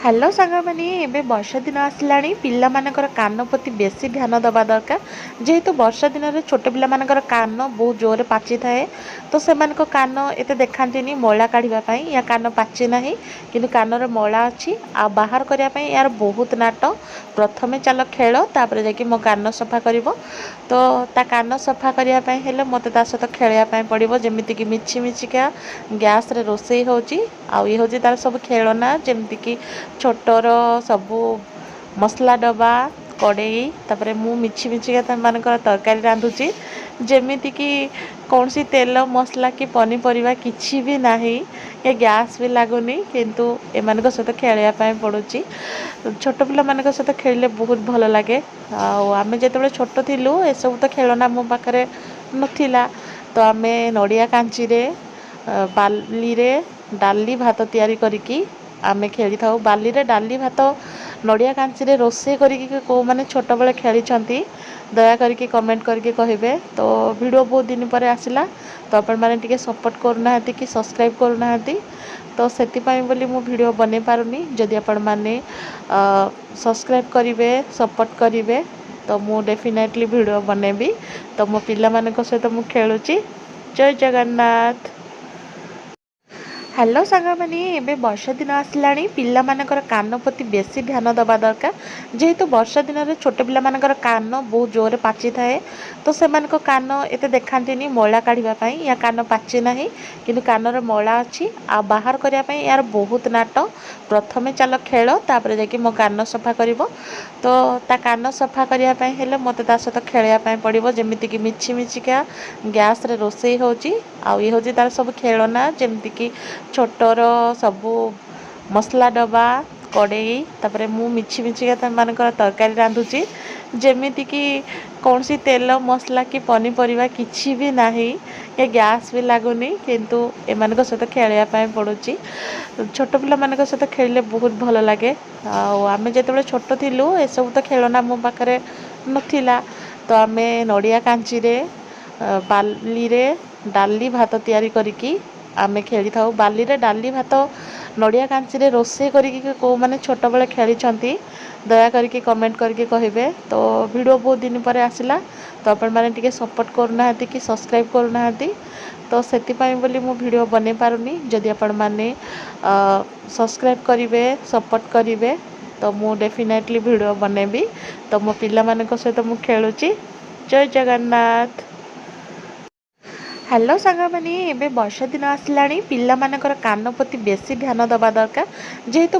Hello ସାଙ୍ଗମାନେ, ଏବେ ବର୍ଷା ଦିନ ଆସିଲାଣି। ପିଲାମାନଙ୍କର କାନ ପ୍ରତି ବେଶୀ ଧ୍ୟାନ ଦେବା ଦରକାର, ଯେହେତୁ ବର୍ଷା ଦିନରେ ଛୋଟ ପିଲାମାନଙ୍କର କାନ ବହୁତ ଜୋରରେ ପାଚିଥାଏ। ତ ସେମାନଙ୍କ କାନ ଏତେ ଦେଖାନ୍ତିନି ମଇଳା କାଢ଼ିବା ପାଇଁ। ୟା କାନ ପାଚେ ନାହିଁ, କିନ୍ତୁ କାନର ମଇଳା ଅଛି ଆଉ ବାହାର କରିବା ପାଇଁ ଏହାର ବହୁତ ନାଟ। ପ୍ରଥମେ ଚାଲ ଖେଳ, ତାପରେ ଯାଇକି ମୋ କାନ ସଫା କରିବ। ତ ତା କାନ ସଫା କରିବା ପାଇଁ ହେଲେ ମୋତେ ତା ସହିତ ଖେଳିବା ପାଇଁ ପଡ଼ିବ, ଯେମିତିକି ମିଛି ମିଛିକା ଗ୍ୟାସ୍ରେ ରୋଷେଇ ହେଉଛି ଆଉ ଇଏ ହେଉଛି ତା'ର ସବୁ ଖେଳନା, ଯେମିତିକି ଛୋଟର ସବୁ ମସଲା ଡବା, କଡ଼େଇ। ତାପରେ ମୁଁ ମିଛି ମିଛିକା ସେମାନଙ୍କର ତରକାରୀ ରାନ୍ଧୁଛି, ଯେମିତିକି କୌଣସି ତେଲ ମସଲା କି ପନିପରିବା କିଛି ବି ନାହିଁ କି ଗ୍ୟାସ୍ ବି ଲାଗୁନି, କିନ୍ତୁ ଏମାନଙ୍କ ସହିତ ଖେଳିବା ପାଇଁ ପଡ଼ୁଛି। ଛୋଟ ପିଲାମାନଙ୍କ ସହିତ ଖେଳିଲେ ବହୁତ ଭଲ ଲାଗେ। ଆଉ ଆମେ ଯେତେବେଳେ ଛୋଟ ଥିଲୁ, ଏସବୁ ତ ଖେଳନା ମୋ ପାଖରେ ନଥିଲା। ତ ଆମେ ନଡ଼ିଆ କାଞ୍ଚିରେ, ବାଲିରେ ଡାଲି ଭାତ ତିଆରି କରିକି ଆମେ ଖେଳିଥାଉ। ବାଲିରେ ଡାଲି ଭାତ, ନଡ଼ିଆ କାଞ୍ଚିରେ ରୋଷେଇ କରିକି କେଉଁମାନେ ଛୋଟବେଳେ ଖେଳିଛନ୍ତି, ଦୟା କରିକି କମେଣ୍ଟ କରିକି କହିବେ। ତ ଭିଡ଼ିଓ ବହୁତ ଦିନ ପରେ ଆସିଲା, ତ ଆପଣମାନେ ଟିକେ ସପୋର୍ଟ କରୁନାହାନ୍ତି କି ସବସ୍କ୍ରାଇବ୍ କରୁନାହାନ୍ତି, ତ ସେଥିପାଇଁ ବୋଲି ମୁଁ ଭିଡ଼ିଓ ବନେଇ ପାରୁନି। ଯଦି ଆପଣମାନେ ସବସ୍କ୍ରାଇବ୍ କରିବେ, ସପୋର୍ଟ କରିବେ, ତ ମୁଁ ଡେଫିନେଟଲି ଭିଡ଼ିଓ ବନେଇବି। ତ ମୋ ପିଲାମାନଙ୍କ ସହିତ ମୁଁ ଖେଳୁଛି। ଜୟ ଜଗନ୍ନାଥ। ହ୍ୟାଲୋ ସାଙ୍ଗମାନେ, ଏବେ ବର୍ଷା ଦିନ ଆସିଲାଣି। ପିଲାମାନଙ୍କର କାନ ପ୍ରତି ବେଶୀ ଧ୍ୟାନ ଦେବା ଦରକାର, ଯେହେତୁ ବର୍ଷା ଦିନରେ ଛୋଟ ପିଲାମାନଙ୍କର କାନ ବହୁତ ଜୋରରେ ପାଚିଥାଏ। ତ ସେମାନଙ୍କ କାନ ଏତେ ଦେଖାନ୍ତିନି ମଇଳା କାଢ଼ିବା ପାଇଁ। ୟା କାନ ପାଚେ ନାହିଁ, କିନ୍ତୁ କାନର ମଇଳା ଅଛି ଆଉ ବାହାର କରିବା ପାଇଁ ଏହାର ବହୁତ ନାଟ। ପ୍ରଥମେ ଚାଲ ଖେଳ, ତାପରେ ଯାଇକି ମୋ କାନ ସଫା କରିବ। ତ ତା କାନ ସଫା କରିବା ପାଇଁ ହେଲେ ମୋତେ ତା ସହିତ ଖେଳିବା ପାଇଁ ପଡ଼ିବ, ଯେମିତିକି ମିଛି ମିଛିକା ଗ୍ୟାସ୍ରେ ରୋଷେଇ ହେଉଛି ଆଉ ଇଏ ହେଉଛି ତା'ର ସବୁ ଖେଳନା, ଯେମିତିକି ଛୋଟର ସବୁ ମସଲା ଡବା, କଡ଼େଇ। ତାପରେ ମୁଁ ମିଛି ମିଛିକା ସେମାନଙ୍କର ତରକାରୀ ରାନ୍ଧୁଛି, ଯେମିତିକି କୌଣସି ତେଲ ମସଲା କି ପନିପରିବା କିଛି ବି ନାହିଁ କି ଗ୍ୟାସ୍ ବି ଲାଗୁନି, କିନ୍ତୁ ଏମାନଙ୍କ ସହିତ ଖେଳିବା ପାଇଁ ପଡ଼ୁଛି। ଛୋଟ ପିଲାମାନଙ୍କ ସହିତ ଖେଳିଲେ ବହୁତ ଭଲ ଲାଗେ। ଆଉ ଆମେ ଯେତେବେଳେ ଛୋଟ ଥିଲୁ, ଏସବୁ ତ ଖେଳନା ମୋ ପାଖରେ ନଥିଲା। ତ ଆମେ ନଡ଼ିଆ କାଞ୍ଚିରେ, ବାଲିରେ ଡାଲି ଭାତ ତିଆରି କରିକି ଆମେ ଖେଳିଥାଉ। ବାଲିରେ ଡାଲି ଭାତ, ନଡ଼ିଆ କାଞ୍ଚିରେ ରୋଷେଇ କରିକି କେଉଁମାନେ ଛୋଟବେଳେ ଖେଳିଛନ୍ତି, ଦୟା କରିକି କମେଣ୍ଟ କରିକି କହିବେ। ତ ଭିଡ଼ିଓ ବହୁତ ଦିନ ପରେ ଆସିଲା, ତ ଆପଣମାନେ ଟିକେ ସପୋର୍ଟ କରୁନାହାନ୍ତି କି ସବସ୍କ୍ରାଇବ୍ କରୁନାହାନ୍ତି, ତ ସେଥିପାଇଁ ବୋଲି ମୁଁ ଭିଡ଼ିଓ ବନେଇ ପାରୁନି। ଯଦି ଆପଣମାନେ ସବସ୍କ୍ରାଇବ୍ କରିବେ, ସପୋର୍ଟ କରିବେ, ତ ମୁଁ ଡେଫିନେଟଲି ଭିଡ଼ିଓ ବନେଇବି। ତ ମୋ ପିଲାମାନଙ୍କ ସହିତ ମୁଁ ଖେଳୁଛି। ଜୟ ଜଗନ୍ନାଥ। ହ୍ୟାଲୋ ସାଙ୍ଗମାନେ, ଏବେ ବର୍ଷା ଦିନ ଆସିଲାଣି। ପିଲାମାନଙ୍କର କାନ ପ୍ରତି ବେଶୀ ଧ୍ୟାନ ଦେବା ଦରକାର, ଯେହେତୁ